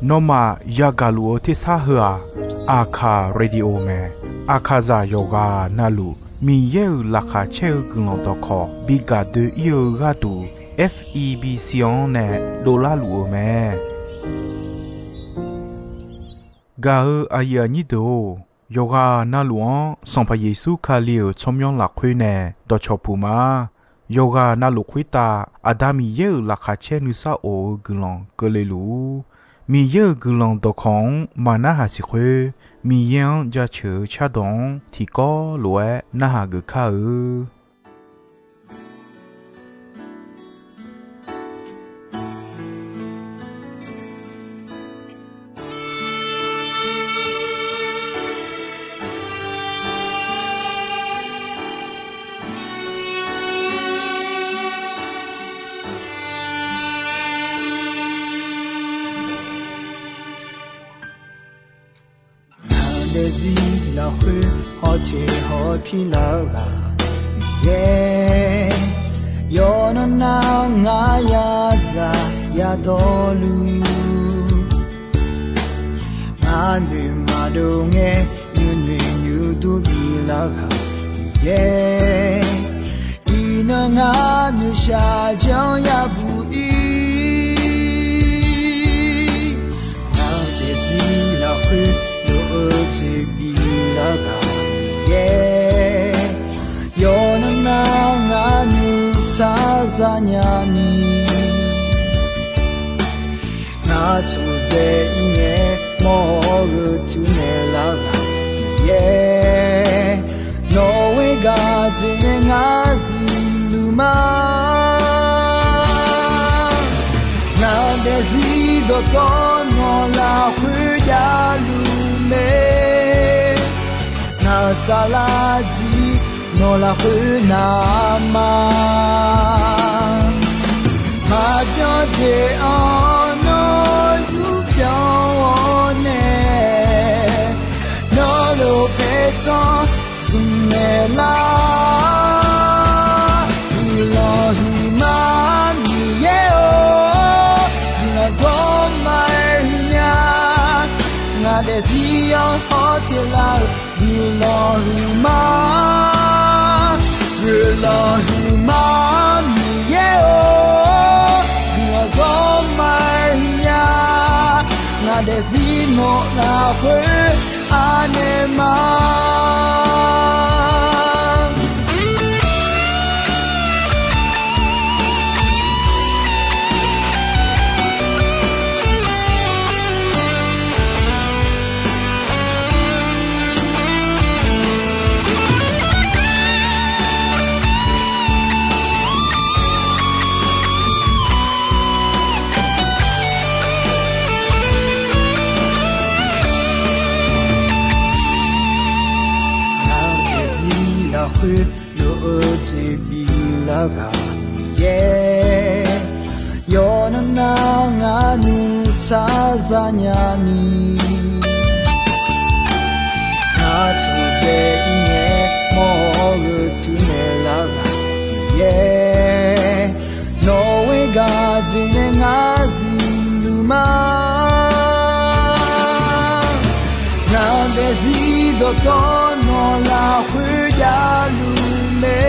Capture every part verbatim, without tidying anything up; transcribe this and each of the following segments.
Nawmaf yagaq luf-eu tersar heu-aq, Aqkaq Radio mae. Aqkaqzaq yawqghaq navluf Miqyaer-euq laqkhaq caer-eu guiqlanq dawqkawq bi gaq doe-ir-eu gharduq, F E B C-anr nae dovlar luf-eu mae. Gaq-eu aqyuif aqnyir deuq-or, yawqghaq navluf-anr Sanqpaq Yeqsur Kali-euq tsawrmyanr lafkhoer nae dawqcawq puq ma. Yawqghaq navluf khoertav Aqda Miqyaer-euq laqkhaq caer nuisar of-eu guiqlanq keuvle luf-ur. Miqyaer-euq guiqlanq dawqkawq-anr maqnarhaq siq khoer, Miqyaer-anr jaceuq-eu cardawq-anr tiqkawv lof-aer narhaq geuf kar-eu. Ngaq daefzir lafkhoer hawteq hawpir lar-eu ghaq Miqyaer, yawqnan nar ngar yadzaq yadawrluf, ngar noeq maqdov ngae nuinoeq nuidur bilar ghaq Miqyaer, iqnan ngar noeqshaq janr yabuq ir. Ngaq daefzir lafkhoer lof-eu jeq bilar ghaq Miqyaer, yawqnan nar ngar nuisar zanya ni, ngar tsofdzae ir ngae mawr-eu teunaeq lar ghaq Miqyaer, nawq-euq gaq jeq nae ngar zifluf ma. Ngaq daefzir dawqtawv nawq lafkhoer javluf mae. Ngaq saflar jir nawq lafkhoer navma, maqbyan jeq-anr nawr zurbyan-awr nae, nawr lof paertsanr zmq naeq lar. Guiqlanq huiqma Miqyaer-or, guiqlanq zawr ma-aer huiqnya. Ngaq daefzir-anr hawteq lar-eu guiqlanq huiqma, guiqlanq huiqma Miqyaer-or, guiqlanq zawr ma-aer huiqnya. Ngaq daefzir nawq lafkhoer anaeq ma. Ngaq daefzir lafkhoer lof-eu jeq bilar ghaq Miqyaer, yawqnan nar ngar nuisar zanya ni, ngar tsofdzae ir ngae mawr-eu teunaeq lar ghaq Miqyaer, nawq-euq gaq jeq nae ngar zifluf ma. Ngaq daefzir dawqtawv nawq lafkhoer javluf mae.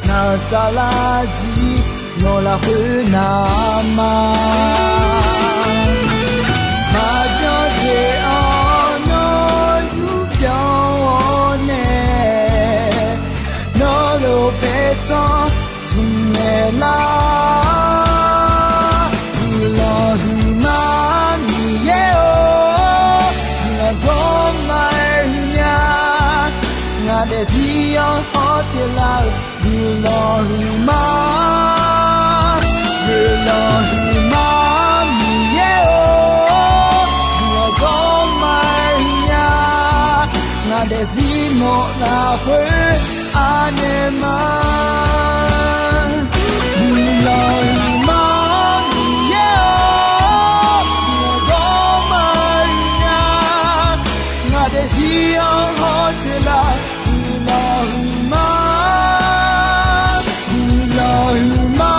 Ngaq saflar jir nawq lafkhoer navma, maqbyan jeq-anr nawr zurbyan-awr nae, nawr lof paertsanr zmq naeq lar. Guiqlanq huiqma Miqyaer-or, guiqlanq zawr ma-aer huiqnya. Ngaq daefzir-anr hawteq lar-eu guiqlanq huiqma, guiqlanq huiqma Miqyaer-or, guiqlanq zawr ma-aer huiqnya. Ngaq daefzir nawq lafkhoer anaeq ma. Guiqlanq huiqma Miqyaer-or, guiqlanq zawr ma-aer huiqnya. Ngaq daefzir-anr hawteq lar-eu guiqlanq huiqma, guiqlanq huiqma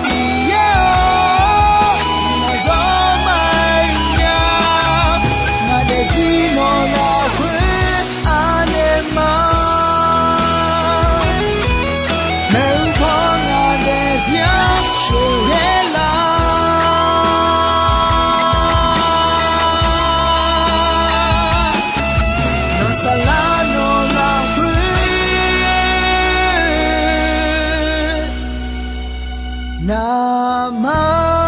Miqyaer-or, Navmaqza.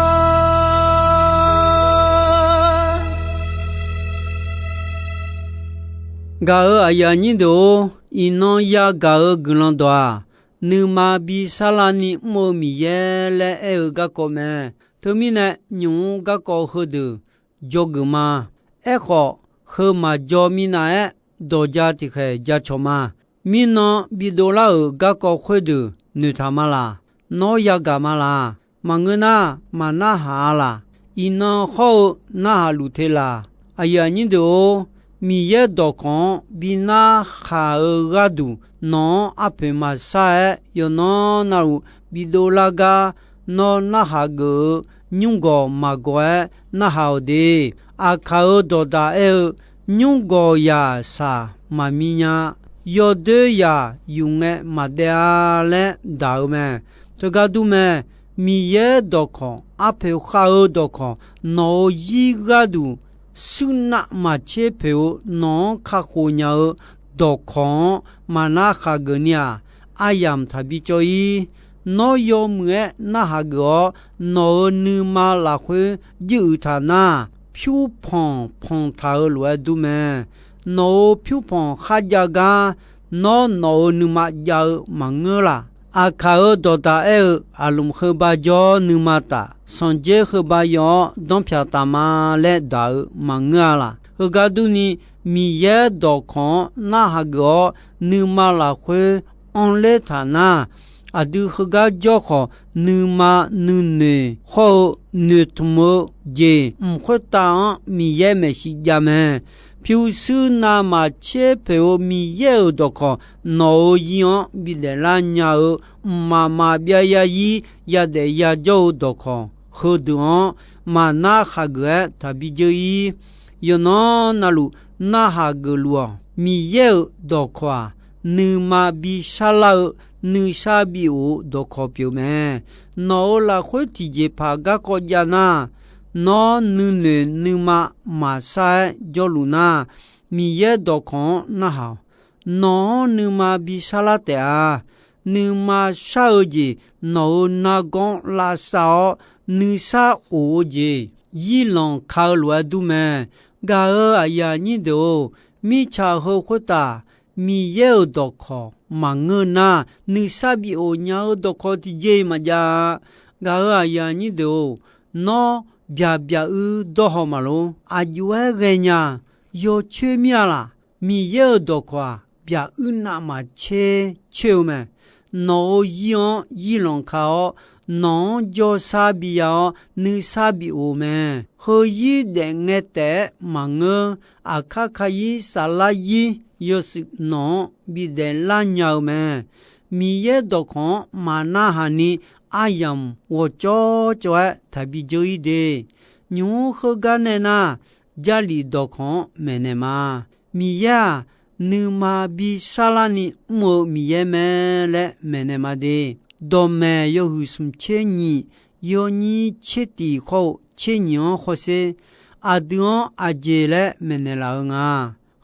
Gaq-euq aqyuif aqnyir deuq-or, iqnan yagaq-eu guiqlanq dawq-aq, nuima bi sarlar ni mr-eu Miqyaer laer aer-eu garkawv mae. Teumirnae, nymq-mr garkawv heudeuq dzawgeuf ma. Aerkhawf, heu maqjaw minav-aer dawq ja tiqkhaeq ja cawq ma. Mirnan bidov lar-euq garkawv khoerdeuq noeqtaq ma laq. Nawr yagaq ma laq. Maqngeur nar, maq narhaq-a laq. Iqnan hawr-eu narhaq luf te laq. Aqyuif aqnyir deuq-or, Miqyaer dawqkawq-anr bi narhaq-eu gharduq, nawq-anr arpoeq maqshar-aer, yawqnan navluf bidov lar gar, nawr narhaq geuf-eu nymrgawq maqgawq-aer narhaq-awq de. Aqkaq-euq dawqdaq aer-eu, nymrgawq yaq shaq maqmi nya, yawdoer yaq yuf ngae maqdaev-a laer daq-eu mae. Teugar dur mae. Miqyaer dawqkawq, arpoeq khav-eu dawqkawq, nawq-euq zir gharduq shuir navmaqtser poeq-eu nawq-anr kakhof nya-eu dawqkawq-anr maqnar khaqgeuf ni-aq, aryamq taqbi cawv-ir. Nawr yawmuiq-aer narhaq geuf-awr, nawq-euq nuima lafkhoer juiruiq taq nar, pyurpanq panq taq-eu lof-aer dur mae. Nawq-euq pyurpanq kharjav gar, nawr nawq-euq nuima jav-eu maqngeur laq. Aqkaq-euq dawqdaq aer-eu, aqlmq heuba jawr-awr nuima taf, sanqdzer heuba yaw-awr danrpyaq taf ma laer daq-eu maqngeur-a laq. Heugar durni, Miqyaer dawqkawq-anr narhaq geuf-awr nuima lafkhoer anrler taq nar, aqdui heugar jawr khawf, nuima nuinoeq hawr-eu noeqtmq-eu jeq mq khoertav-anr Miqyaer maeqshi jav mae. Pyurshuir navmaqtser poeq-eu Miqyaer-euq dawqkawq nawq-euq zir-anr bidaef lar nya-eu, mqmaq maqbyav yazir yadaef yajawr-eu dawqkawq heudeuq-anr maqnar khaqgeuf-aer taqbi dzeur-ir. Yawqnan navluf narhaq geufluf-awq. Miqyaer-euq dawqkawq-aq, nuima bi sharlar-eu, nuisar bi of-eu dawqkawq pyeuf mae. Nawq-euq lafkhoer tiqjeqpaq garkawv jav nar, nawr nuinoeq nuima maqshar-aer jawrluf nar, Miqyaer dawqkawq-anr narhaq-awq. Nawq-anr nuima bi sharlar taef-a. Nuima shar-eu jeq nawq-euq nargawr-anr lavsav-awr, nuisar of-eu jeq zirlanq ka-eu lof-aer dur mae. Gaq-euq aqyuif aqnyir deuq-or, mirtsaq heu khoertav Miqyaer-euq dawqkawq maqngeur nar, nuisar bi of nya-eu dawqkawq tiqjeq-iq maqjav-a. Gaq-euq aqyuif aqnyir deuq-or, nawr byaq byaq uir dawrhaw maqlor. Aqjox-aer ghaenya, yawcoer mir-a laq. Miqyaer-euq dawqkawq-aq, byaq uir navmaqtser coer-eu mae. Nawq-euq zir-anr zirlanq ka-awr, nawq-anr jawrshar biya-awr, nuisar bi of-eu mae. Heuzir daefngae taef-aer maqngeur. Aqkar kayir saflar zir yawshuif nawq-anr bidaef lar nya-eu mae. Miqyaer dawqkawq-anr maqnarhaq ni aryamq ghawqcawv cawv-aer taqbi dzeur-ir de. Nymq-mr heugar nae nar, Jarlif dawqkawq-anr maeqnaeq ma. Miqyaer-aq, nuima bi sharlar ni mr-eu Miqyaer mae laer maeqnaeq ma de. Dawqmaeq yawhuiq smq tser nyiq, yawnyir tser tiq khawr-eu tser nyiq-anr hawsher. Aqdui-anr aqjeq laer maeqnaeq laf-eu nga.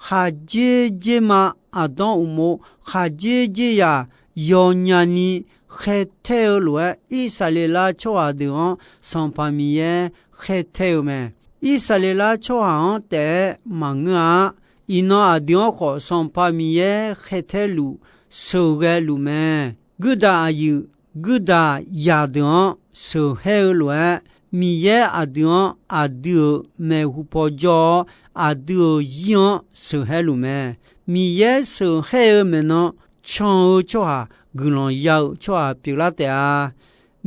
Khaqdzer dzer ma, aqdanr uqmov khaqdzer dzer yaq yawnyani khaertaer-eu lof-aer, Irsaqleqlav tsawrhaq deuq-anr Sanqpaq Miqyaer khaertaer-eu mae. Irsaqleqlav tsawrhaq-anr taef-aer maqngeur-a. Iqnan aqdui-anr khawf Sanqpaq Miqyaer khaertaer luf, sheuqghae luf mae. Guirdaq aqyuif, guirdaq zaq deuq-anr sheuqhaer-eu lof-aer, Miqyaer aqdui-anr aqdui-euq maeqhu paw jawr-awr, aqdui-euq zir-anr sheuqhaer luf mae. Miqyaer sheuqhaer-eu maeqnan can-eu tsawrhaq, guiqlanq ya-eu tsawrhaq pyeuflar taef-a.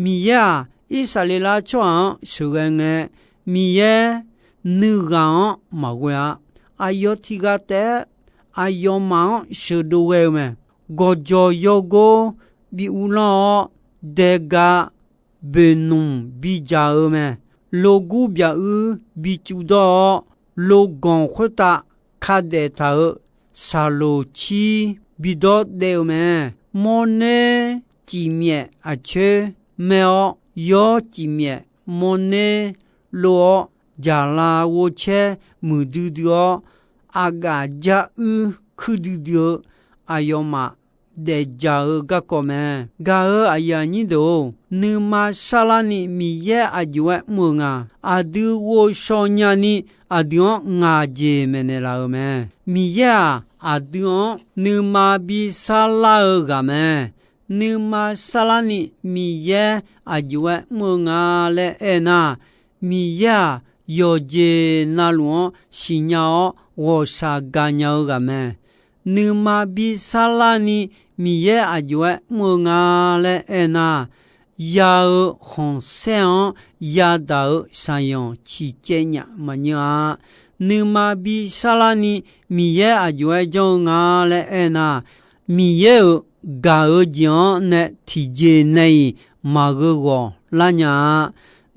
Miqyaer-aq, Irsaqleqlav tsawrhaq-anr sheuqghae ngae, Miqyaer nuighaq-anr maqghoe-a. Aqyawf tiqghaq taef-aer aqyawfmaf-anr sheuqdov ghae-eu mae. Gawqjawq yawgor bi uvlanr-awr, daega boeqnmq bidzaq-eu mae. Logur byaq uir bi cuvdawr-awr, loganq khoertav kadaef taq-euq saqloq cir bidawr daev-eu mae. Mawrner cifmyaef aqcoer maer-awr, yawr cifmyaef mawrner lov-awr, jaqlav ghovcaer muiqdui dui-awr, aqgaf jar uir kuirdui dui-eu aqyawfmaf daefdzaq-eu garkawv mae. Gaq-euq aqyuif aqnyir deuq-or, nuima sarlarni Miqyaer aqjox-aer mr-eu nga. Aqdui ghovshaw nyani aqdui-anr ngaq jeq maeqnaeq laf-euq mae. Miqyaer-aq, aqdui-anr nuima bi sarlar-eu ghaq mae. Nuima sarlarni Miqyaer aqjox-aer mr-eu nga laer aernar, Miqyaer-aq, yawqjeq navluf-anr siqnya-awr ghawqshaq gaqnya-eu ghaq mae. Nuima bi sarlarni Miqyaer aqjox-aer mr-eu nga laer aernar, ya-eu khanqsaer-anr yadaq-eu shaqyanq ciqcaev nyaf maqnyeur-a. Nuima bi sarlarni Miqyaer aqjox-aer janr-eu nga laer aernar, Miqyaer-euq gaq-eu jeq-anr nae tiqjeq nae-iq maqgheu ghawq lar nya-a.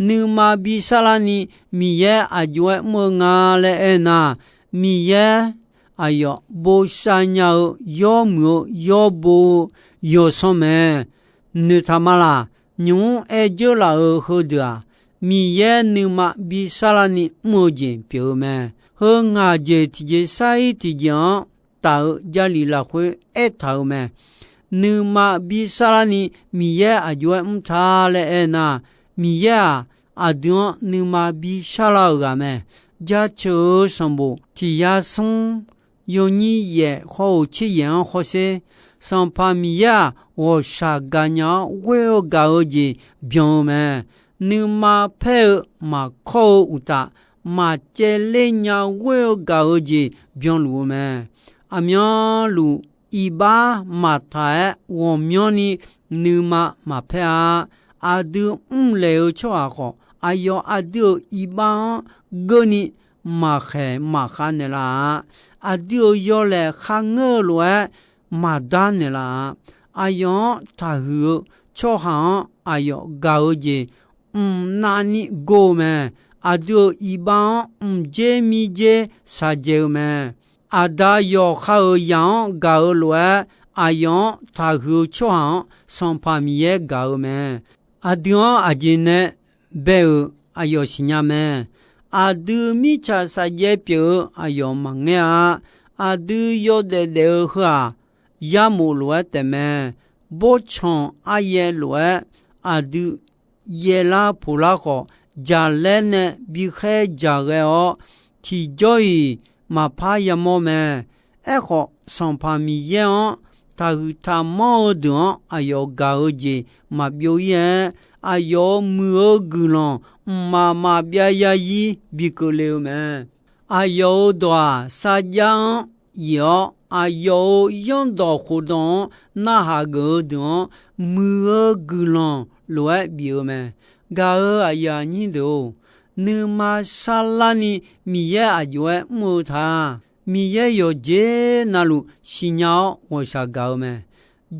Nuima bi sarlarni Miqyaer aqjox-aer mr-eu nga laer aernar, Miqyaer aqyawf bosav nya-eu yawmuiq-eu yawbo-eu yawsanr mae. Noeqtaq ma laq, nymq-mr aer dzeurlaf-euq heudeuq-aq, Miqyaer nuima bi sarlarni mr-eu jeq pyeuf-eu mae. Heu ngaq jeq tiqjeq sar-ir tiqjeq-anr taf-eu Jarlif lafkhoer aertaq-euq mae. Nuima bi sarlarni Miqyaer aqjox-aer mr ta laer aernar, Miqyaer-aq, aqdui-anr nuima bi sarlar-euq ghaq mae. Jaceuq-eu sanqbof tiq yar smr yawnyir yaef khawr-eu tser yaef-anr hawsher, Sanqpaq Miqyaer-aq, ghawqshaq gaqnya-awr ghoer-eu gaq-eu jeq byan-eu mae. Nuima paer-eu maqkawr-eu uqtaf, maqcaevler nya ghoer-eu gaq-eu jeq byanluf-eu mae. Aqmyanluf iqbax maqtaq-aer ghawqmyanrni nuima maqpaer-a. Aqdui mrlaeq-eu tsawrhaq khawf, aqyawf aqdui-euq iqbax-anr geurni maqkhaeq maqkhav naeqlaf-a. Aqdui-euq yawlaeq kharngeur-eu lof-aer maqdar naeqlaf-a. Aqyawf-anr taqhuiq-eu tsawrhaq-anr aqyawf gaq-eu jeq mqnavni gor-eu mae. Aqdui-euq iqbax-anr mqdzer mirdzer shaqdzae-eu mae. Aqda yawqha-euq zaq-anr gaq-eu lof-aer, aqyawf-anr taqhuiq-eu tsawrhaq-anr Sanqpaq Miqyaer gaq-eu mae. Aqdui-anr aqjeq nae bae-euq aqyawf siqnya mae. Aqdui mirtsaq safjaev pyeuf-eu aqyawf maqngaer-a. Aqdui yawdaef daef-eu heu-aq, yarmof lof-aer taefmae. Bawrtsanq aryaev lof-aer aqdui yaevlar poqlar khawf, jaqlaer nae bikhaer jaqghae-awr, tiqjawr-iq maqpar yamawr mae. Aerkhawf, Sanqpaq Miqyaer-anr taqhuiq taqmanr-eu deuq-anr aqyawf gaq-eu jeq maqbyov-ir-aer, aqyawf-euq muiq-eu guiqlanq mqmaq maqbyav zarzir bi keuvle-eu mae. Aqyawf-euq dawq-aq, sarjax-anr yif-awr, aqyawf-euq zanrdawq khofdawq-anr narhaq geuf-eu deuq-anr, muiq-eu guiqlanq lof-aer bif-eu mae. Gaq-euq aqyuif aqnyir deuq-or, nuima sarlarni Miqyaer aqjox-aer mr-eu ta. Miqyaer yawqjeq navluf siqnya-awr ghawqshaq gaq-eu mae.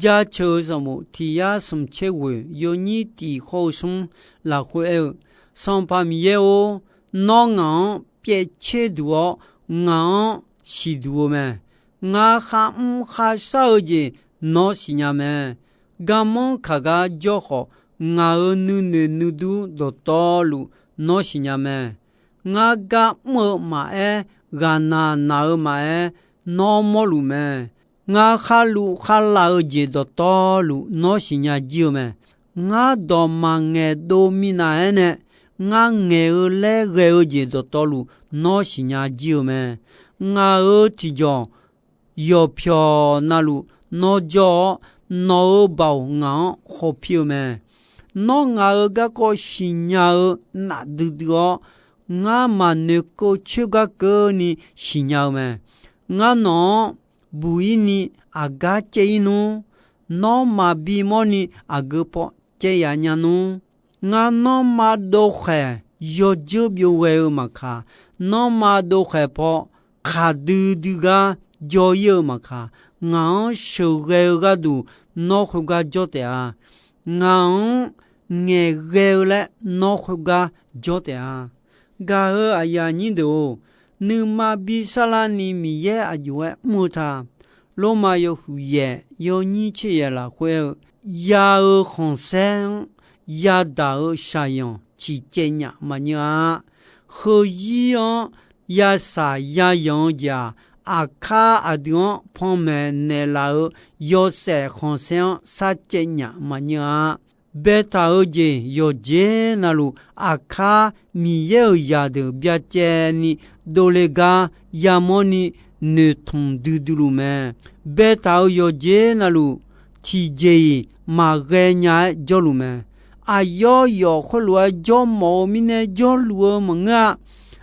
Jaceuq-eu sanqbof tiq yar smq tser ghoeq yawnyir tiq khawr-eu smr lafkhoer aer-eu, Sanqpaq Miqyaer-or, nawr ngaq-anr pyaev tser duq-awr, ngaq-anr siqduq-eu mae. Ngar kharmr kharshar-eu jeq nawr siqnya mae. Garmanr kaq gar jawr khawf, ngaq-euq nuinoeq nuidur dawqtawvluf nawr siqnya mae. Ngar gar mr-eu maqaer, ghaqnaq naq-eu maqaer, nawr mawrluf mae. Ngar kharluf kharlaf-eu jeq dawqtawvluf nawr siqnya jir-eu mae. Ngar dawq maqngaeq dov minav-aer nae, ngar ngaeq-eu laer ghae-eu jeq dawqtawvluf nawr siqnya jir-eu mae. Ngaq-euq tiqjawq yawqpyawq navluf nawr jawr-awr, nawq-euq baoq ngaq-anr khawpir-eu mae. Nawr ngaq-euq garkawv siqnya-eu nafdui dui-awr, ngar maqnoeq keuv coer gar keuvni siqnya-eu mae. Ngar nawq-anr buq-ir ni aqgar caev-ir nmr. Nawr maqbi mawrni aqgeu paw caev yaf nya nmr. Ngar nanrma dovkhaeq yawdzeur byov ghae-eu maqkaq, nanrma dovkhaeq paw khaqdui dui gar jawr-ir-eu maqkaq, ngaq-anr sheuqghae-eu gharduq nawr khoergar jawr taef-a. Ngaq-anr ngaeqghae-eu laer nawr khoergar jawr taef-a. Gaq-euq aqyuif aqnyir deuq-or, nuima bi sarlarni Miqyaer aqjox-aer mr-eu ta. Lormav yawhuiq yaef yawnyir tser yaef lafkhoer-eu, ya-eu khanqsaer-anr yadaq-euq shaqyanq ciqcaev nyaf maqnyeur-a. Heuzir-anr yasaq yayanq-eu jeq-aq, aqkar aqdui-anr panmaeq naeqlaf-euq yawshaef khanqsaer-anr sarcaev nyaf maqnyeur-a. Baetaq-eu jeq yawqjeq navluf, aqkar Miqyaer-euq zaqdeuq byacaevni dovle gar yamawrni noeqtmq duidui luf mae. Baetaq-euq yawqjeq navluf, tiqjeq-iq maqghae nya-aer jawrluf mae. Aqyawf yawf khoerlof-aer jawrmawf-eu mirnae jawrluf-eu maqngeur-a.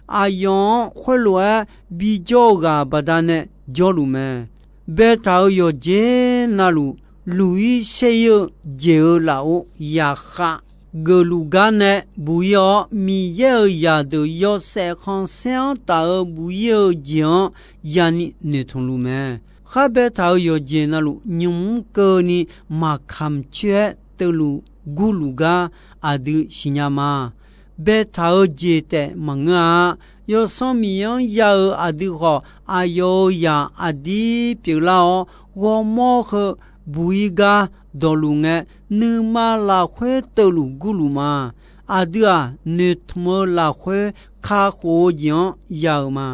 Aqyawf-anr khoerlof-aer bijawr-eu ghaq baqdanae jawrluf mae. Baetaq-euq yawqjeq navluf, luq-ir saer-ir-eu jeq-euq lafov yaqkhav geufluf gar nae buq-ir-awr, Miqyaer-euq zaqdeuq yawshaef khanqsaer-anr taf-eu buq-ir-eu jeq-anr yani noeqtmq luf mae. Khar baetaq-euq yawqjeq navluf, nymq mr keuvni maqkamq coer-aer teuluf gurluf gar aqdui siqnya ma. Baetaq-eu jeq taef maqngeur-a. Yawsanr Miqyaer-anr ya-euq aqdui khawf, aqyawf-euq zaq aqdir pyeuflar-awr, ghawrmawr heu buq-ir gar dawqluf ngae, nuima lafkhoer teuluf gurluf ma. Aqdui-aq, noeqtmq-eu lafkhoer kakhof-eu jeq-anr ya-euq ma.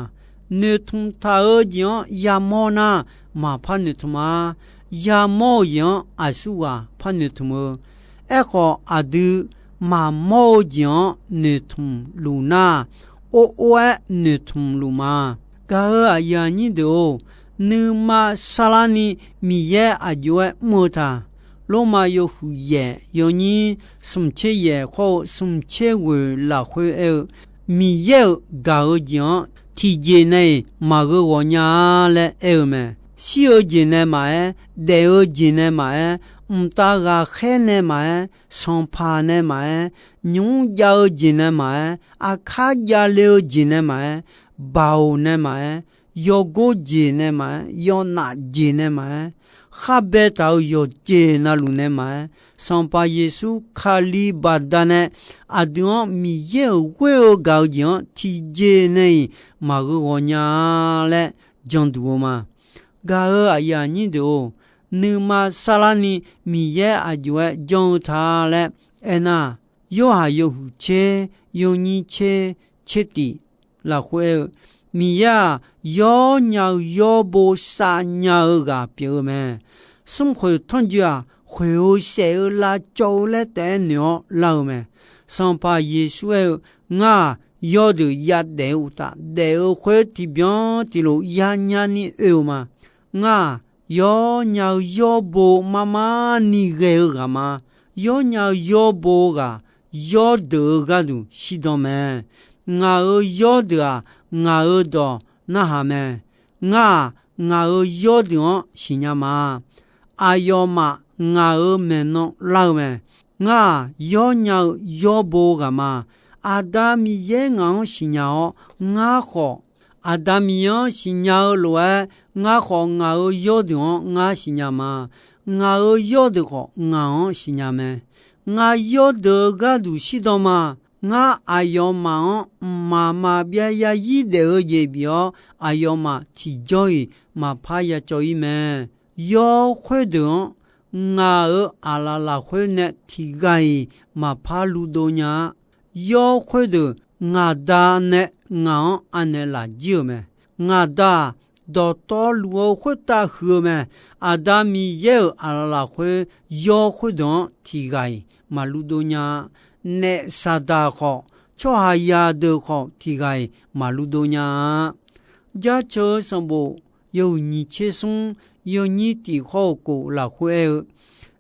Noeqtmq taq-eu jeq-anr yamawr nar, maqpar noeqtmq-a. Yamawr-eu jeq-anr aqsurghaq par noeqtmq-eu. Aerkhawf, aqdui maqmawr-eu jeq-anr noeqtmq luf nar, or or-aer noeqtmq luf ma. Gaq-euq aqyuif aqnyir deuq-or, nuima sarlarni Miqyaer aqjox-aer mr-eu taq. Lormav yawhuiq yaef yawnyir smq tser yaef khawr-eu smq tser ghoeq lafkhoer aer-eu, Miqyaer-euq gaq-eu jeq-anr tiqjeq nae-iq maqgheu ghawqnya-a laer aer-eu mae. Shir-eu jeq nae maqaer, daef-eu jeq nae maqaer, mqtav ghaqkhaer nae maqaer, sanqpaq nae maqaer, nymq mr jav-eu jeq nae maqaer, aqkar javle-eu jeq nae maqaer, baoq nae maqaer, yawgor jeq nae maqaer, yawnaf jeq nae maqaer, khar baetaq-euq yawqjeq navluf nae maqaer, Sanqpaq Yeqsur Kali baqdanae aqdui-anr Miqyaer-euq ghoer-eu gaq-eu jeq-anr tiqjeq nae-iq maqgheu ghawqnya-a laer janduq-eu ma. Gaq-euq aqyuif aqnyir deuq-or, nuima sarlarni Miqyaer aqjox-aer janr-eu ta laer aernar, Yorhaq yawhuiq tser, yawnyir tser, tser tif lafkhoer aer-eu, Miqyaer-aq, yawr nya-eu yawr bo sav nya-eu ghaq pyeuf-eu mae. Smrkhoeq tanrjoe-aq, khoeq-eu saef-eu lavcawv-eu laer taef-aer noeq-awr lar-eu mae. Sanqpaq Yeqsur aer-eu, Ngar-aq, yawrdeuq yadaef-eu uqtaf, daef-eu khoer tiqbyan tiqlof yanya ni oe-eu ma. Ngar-aq, yawr nya-eu yawr bo marmar ni ghae-eu ghaq ma. Yawr nya-eu yawr bo ghaq, yawrdeuq-eu gharduq shirdan mae. Ngaq-euq yawrdeuq-aq, ngaq-euq dawq narhaq mae. Ngar-aq, ngaq-euq yawrdeuq-anr siqnya ma. Aqyawfmaf ngaq-euq maeqnan lar-eu mae. Ngar-aq, yawr nya-eu yawr bo ghaq ma. Aqda Miqyaer ngaq-anr siqnya-awr, ngar khawf Aqda Miqyaer-anr siqnya-eu lof-aer, ngar khawf ngaq-euq yawrdeuq-anr ngar siqnya ma. Ngaq-euq yawrdeuq khawf ngaq-anr siqnya mae. Ngaq yawrdeuq-eu gharduq shirdan ma. Ngar aqyawfmaf-anr mqmaq maqbyav yarzir daef-eu jeq bif-awr, aqyawfmaf tiqjawr-iq maqpar yacawv-ir mae. Yawr khoerdeuq-anr ngaq-euq aqlaf lafkhoer nae tiqghaq-iq maqpar luvdov nya-a. Yawr khoerdeuq ngaq Da nae ngaq-anr anaeq laf jir-euq mae. Ngaq Da-aq, dawqtawvluf-eu khoertav huiq-eu mae. Aqda Miqyaer-euq aqlaf lafkhoer yawr khoerdeuq-anr tiqghaq-iq maqluvdov nya-a. Naef Saqdaq khawf, tsawrhaqzaq deuq khawf tiqghaq-iq maqluvdov nya-a. Jaceuq-eu sanqbof yawhuiq nyiq tser smr yawnyir tiq khawr-eu kof lafkhoer aer-eu,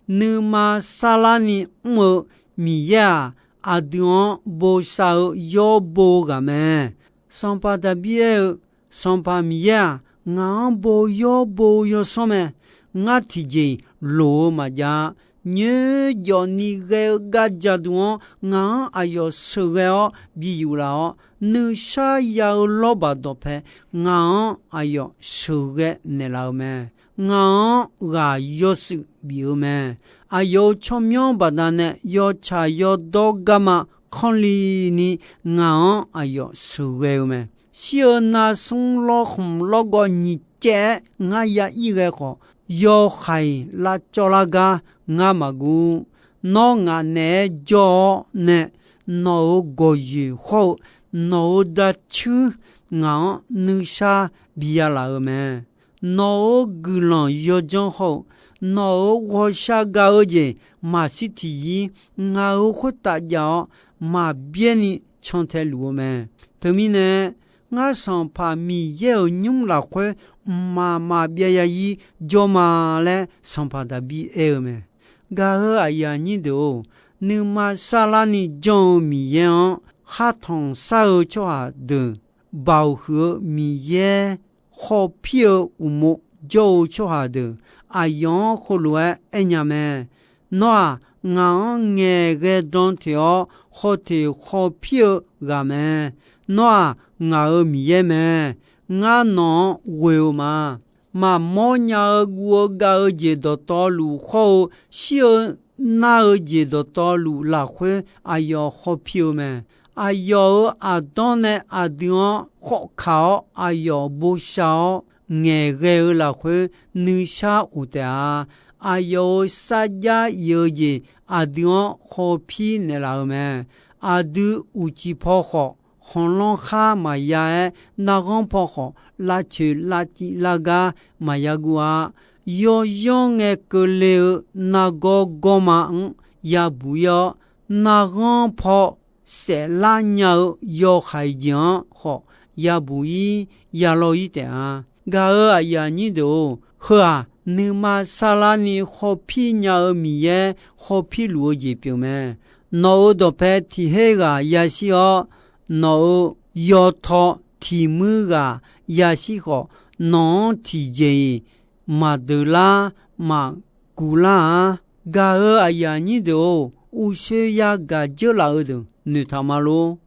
nuima sarlarni mr-eu Miqyaer-aq, aqdui-anr bosav-eu yawr bo ghaq mae. Sanqpaq Daqbir aer-eu, Sanqpaq Miqyaer-aq, ngaq-anr bo yawr bo yawsanr mae. Ngar tiqjeq-iq loq-eu maqjav-a. Nyoerjawf ni ghae-eu gaq jaqduq-anr ngaq-anr aqyawf sheuqghae-awr bi yuflaf-awr, nuisar ya-eu lawrbaq dawqpae ngaq-anr aqyawf sheuqghae naeqlaf-eu mae. Ngaq-anr ghaq yawshuif bif-eu mae. Aqyawf-euq tsawrmyanr baqdanae yawtsaq yawdawr garma kanrli ni ngaq-anr aqyawf sheuqghae-eu mae. Shir-eu narsmr lawrkhmq lawrgawv nyiq caev-aer ngar ya ir ghae khawf, yawhaiq lavcawvlar gar ngar maqguv. Nawr ngaq naeq-aer jawr-awr nae, nawq-euq gawqyoeq hawr-eu nawq-euq dacuir ngaq-anr nuishar biya laf-eu mae. Nawq-euq guiqlanq yawdzanr hawr-eu, nawq-euq ghawqshaq gaq-eu jeq maqshir tiqyir, ngaq-euq khoertav jav-awr maqbyaer ni cantae luf-eu mae. Teumirnae, ngar Sanqpaq Miqyaer-euq nymr lafkhoer mqmaq maqbyav ya-ir jawr ma laer Sanqpaq Daqbir aer-eu mae. Gaq-euq aqyuif aqnyir deuq-or, nuima sarlarni janr-eu Miqyaer-anr khartanq shar-eu tsawrhaq deuq baoq huiq-eu Miqyaer khawpir-eu uqmov jawr-eu tsawrhaq deuq aqyawf-anr heulof-aer aernya mae. Nawr-aq, ngaq-anr ngaeqghae dan teq-awr khawteq khawpir-eu ghaq mae. Nawr-aq, ngaq-euq Miqyaer mae. Ngar nawq-anr ghoe-eu ma. Maqmawr nya-eu guv-eu gav-eu jeq dawqtawvluf khawr-eu shir-eu nar-eu jeq dawqtawvluf lafkhoer aqyawf khawpir-eu mae. Aqyawf-euq aqdanr nae aqdui-anr khawf kaq-awr, aqyawf bosav-awr ngaeqghae-eu lafkhoer nuishar of taef-a. Aqyawf-euq sarjax if-eu jeq aqdui-anr khawpir naeqlaf-eu mae. Aqdui uqcif paw khawf, khanqlanr khar maqya-aer, narghanr paw khawf, lavcoeq lavciv lar gar maqya guv-a. Yawzanr ngae keuvle-eu nargawr gawrma-anr yabuq ir-awr, narghanr paw saeflar nya-eu yawhaiq jeq-anr khawf yabuq ir, yalaw ir taef-a. Gaq-euq aqyuif aqnyir deuq-or, heu-aq, nuima sarlarni khawpir nya-eu Miqyaer khawpir luf-eu jeq pyeuf mae. Nawq-euq dawqpae tiq her ghaq yashir-awr, nawq-euq yawtaw tiq muir ghaq yashir khawf, nawq-anr tiqjeq-iq maqdeuq lar, maqguq lar-a. Gaq-euq aqyuif aqnyir deuq-or, uqshoe yagaq dzeur laf-eu deuq noeqtaq ma lor.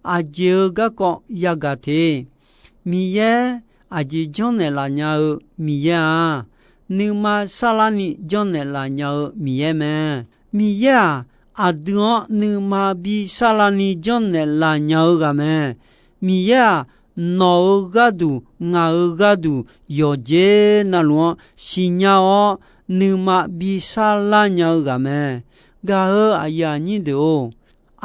Aqjeq-euq garkawv yagaq te. Miqyaer aqjeq janrnaeq laf nya-eu Miqyaer-a. Nuima sarlarni janrnaeq laf nya-eu Miqyaer mae. Miqyaer-aq, aqdui-anr nuima bi sarlarni janrnaeq laf nya-eu ghaq mae. Miqyaer-aq, nawq-euq gharduq ngaq-euq gharduq yawqjeq navluf-anr siqnya-awr, nuima bi sarlar nya-eu ghaq mae. Gaq-euq aqyuif aqnyir deuq-or,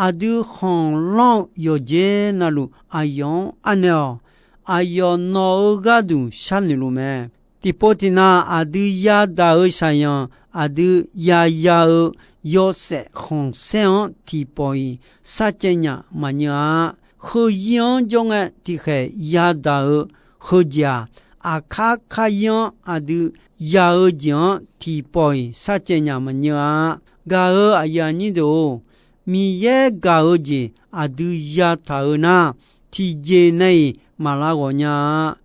aqdui khanqlanr-eu yawqjeq navluf aqyawf-anr arnaeq-awq. Aqyawf nawq-euq gharduq sharnoeq luf mae. Tiqpov tiqnav aqdui yadaq-euq shaqyanq, aqdui yaya-eu yawshaef khanqsaer-anr tiqpawf-iq sharcaev nyaf maqnyeuv-a. Heuzir-anr jawr ngae tiqkhaeq yadaq-eu heujeq-aq, aqkar karyir-anr aqdui ya-eu jeq-anr tiqpawf-iq sharcaev nyaf maqnyeuv-a. Gaq-euq aqyuif aqnyir deuq-or, Miqyaer gaq-eu jeq aqdui yataq-eu nar, tiqjeq nae-iq maqlar ghawq nya-a.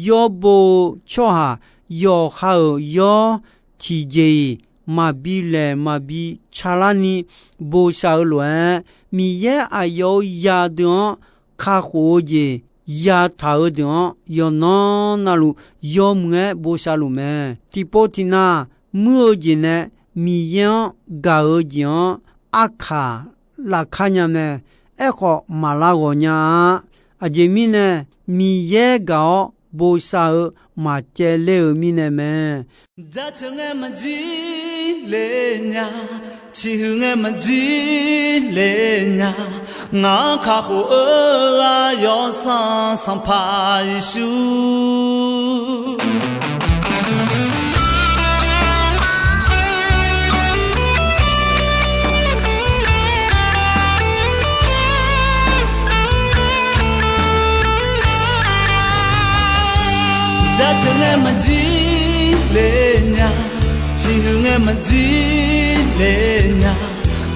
Yawbo-eu tsawrhaq yawqha-euq yawr tiqjeq-iq maqbi laeq maqbi calarni bosav-eu lof-aer, Miqyaer aqyawf-euq zaqdeuq-anr kakhof-eu jeq yataq-eu deuq-anr yawqnan navluf yawmuiq-aer bosav luf mae. Tiqpov tiqnav muir-eu jeq nae Miqyaer-anr gaq-eu jeq-anr arkaq lafkar nya mae. Aerkhawf, maqlar ghawq nya-a. Aqjeq mirnae, Miqyaer gaq-awr bosav-eu maqcaevler-euq mirnae mae. Jaceuq ngae maqjir le nya, ciqhuiq ngae maqjir le nya, ngaq-anr kakhof-eu ghaq Yawsanr Sanqpaq Yeqsur. Jaceuq ngae maqjir le nya, ciqhuiq ngae maqjir le nya,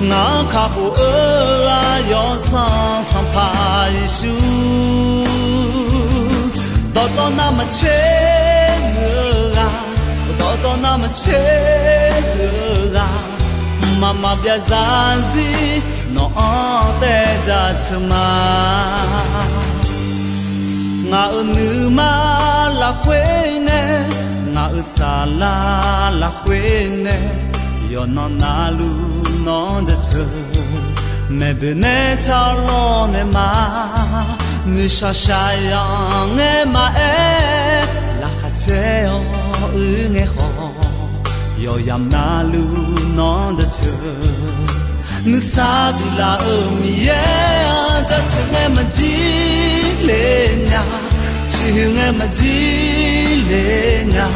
ngaq-anr kakhof-eu ghaq Yawsanr Sanqpaq Yeqsur. Dawqtawv navmaqtser muiq-eu ghaq, dawqtawv navmaqtser muiq-eu ghaq, mqmaq maqbyav zarzir nawq-anr taev jaceuq ma. Ngaq-euq nuima lafkhoer nae, ngaq-euq saflar lafkhoer nae, yawqnan navluf nawr jaceuq. Maeqboeq nae tsarlawr nae ma, nuishaq shaqyanq ngae maqaer, laqkhaq caer-awr uir ngae khawf, yawqyamq navluf nawr jaceuq. Nuisar biflaf-euq Miqyaer-anr jaceuq ngae maqjir le nya, ciqhuiq ngae maqjir le nya,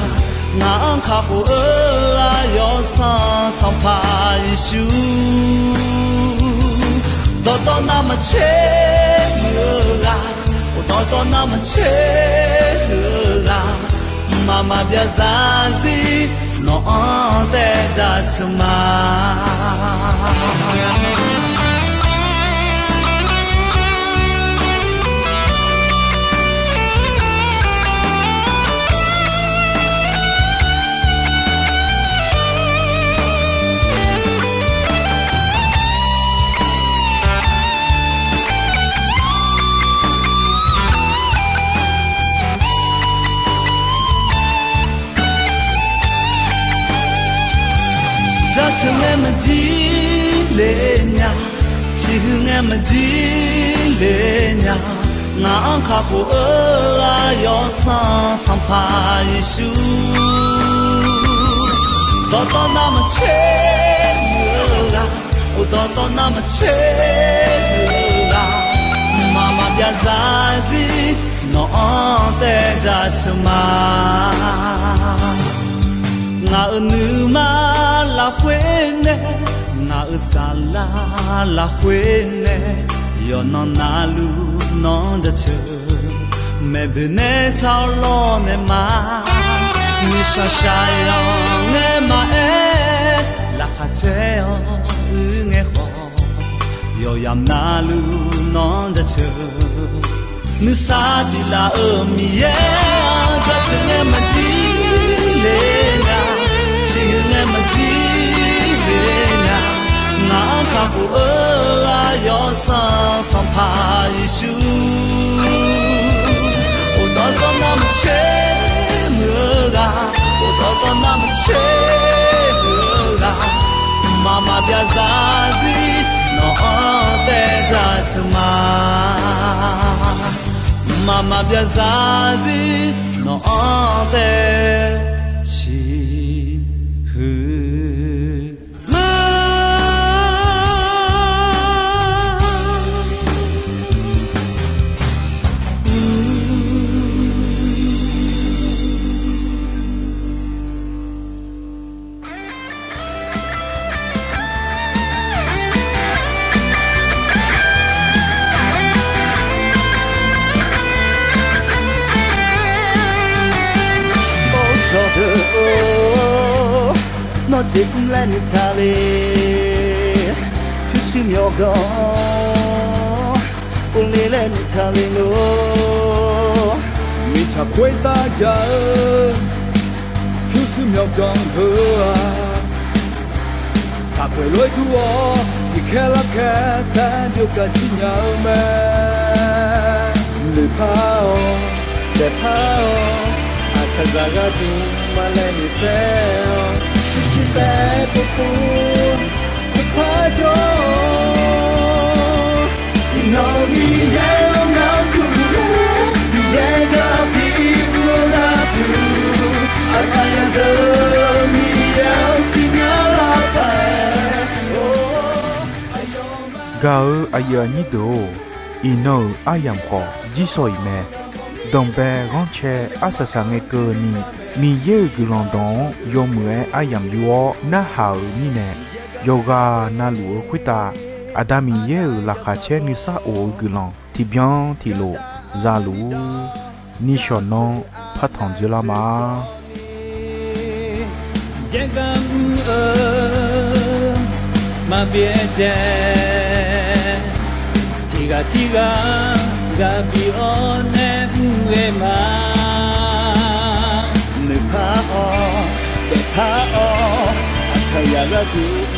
ngaq-anr kakhof-eu aqyawf sanq Sanqpaq Yeqsur. Dawqtawv navmaqtser huiq-eu ghaq, dawqtawv navmaqtser huiq-eu ghaq, mqmaq maqbyav zarzir nawq-anr taev dzaqtseuq ma. Jaceuq ngae maqjir le nya, ciqhuiq ngae maqjir le nya, ngaq-anr kakhof-eu aqyawf sanq Sanqpaq Yeqsur. Dawqtawv navmaqtser huiq-eu ghaq, dawqtawv navmaqtser huiq-eu ghaq, mqmaq maqbyav zarzir nawq-anr taev dzaqtseuq ma. Ngaq-euq nuima lafkhoer nae, ngaq-euq saflar lafkhoer nae, yawqnan navluf nawr jaceuq. Maeqboeq nae tsawrlawr naeq ma, nuishaq shaqyanq ngae maqaer, laqkhaq caer-awr uir ngae khawf, yawqyamq navluf nawr jaceuq. Nuisar tiq laf-euq Miqyaer-anr jaceuq ngae maqjir le nya, ciqhuiq ngae maqjir le nya, ngaq-anr kakhof-eu aqyawf sanq Sanqpaq Yeqsur. Dawqtawv navmaqtser huiq-eu ghaq, dawqtawv navmaqtser huiq-eu ghaq, mqmaq maqbyav zarzir nawq-anr taev dzaqtseuq ma. Mqmaq maqbyav zarzir nawq-anr taev ciqhuiq ma. Or, sawqdeuq-or, nawr jeqhmr laer noeqtaq le. Pyurshuir myawqganq-awr, urler laer noeqtaq le lor. Mirtsaq khoertav jaq-eu pyurshuir myawqganq heu-aq, saqkhoeq lof-aer dur-awr tiqkhaer larkhaer taef-aer byov kaq jir nya-eu mae. Noeqpar-awq, daefpar-awq, aqkaqzaq gharduq maqlaeq noeqtsaev-awq. Pyurshuir taef-aer povpov, tsawrpar jawr-awq. Iqnan-euq Miqyaer-anr gharduq, Miqyaer gharduq, Miqyaer gharduq, aqkaqzaq deuq-eu Miqyaer-anr siqnya lar paq-aer. Gaq-eu aqyuif aqnyir deuq-or, iqnan-euq aryamq khawf jir shawq-iq mae. Danqbae ghanrcae arsaq saq ngae keuvni, Miqyaer-euq guiqlanq dawq-anr yawmuiq-aer aryamq yur-awr narhaq-euq mirnae, yawqghaq navluf-eu khoertav Aqda Miqyaer-euq laqkhaq caer nuisar of-eu guiqlanq tiqbyan tiqlof zaluf-ur. Nishawq nanr partanq dzoerlar ma. Yaergar mr-eu maqbyav dzae, tiqghaq tirghaq ghaq bi-awr nae mr ghae ma. Noeqpar-awr, daefpar-awr, aqkaqzaq gharduq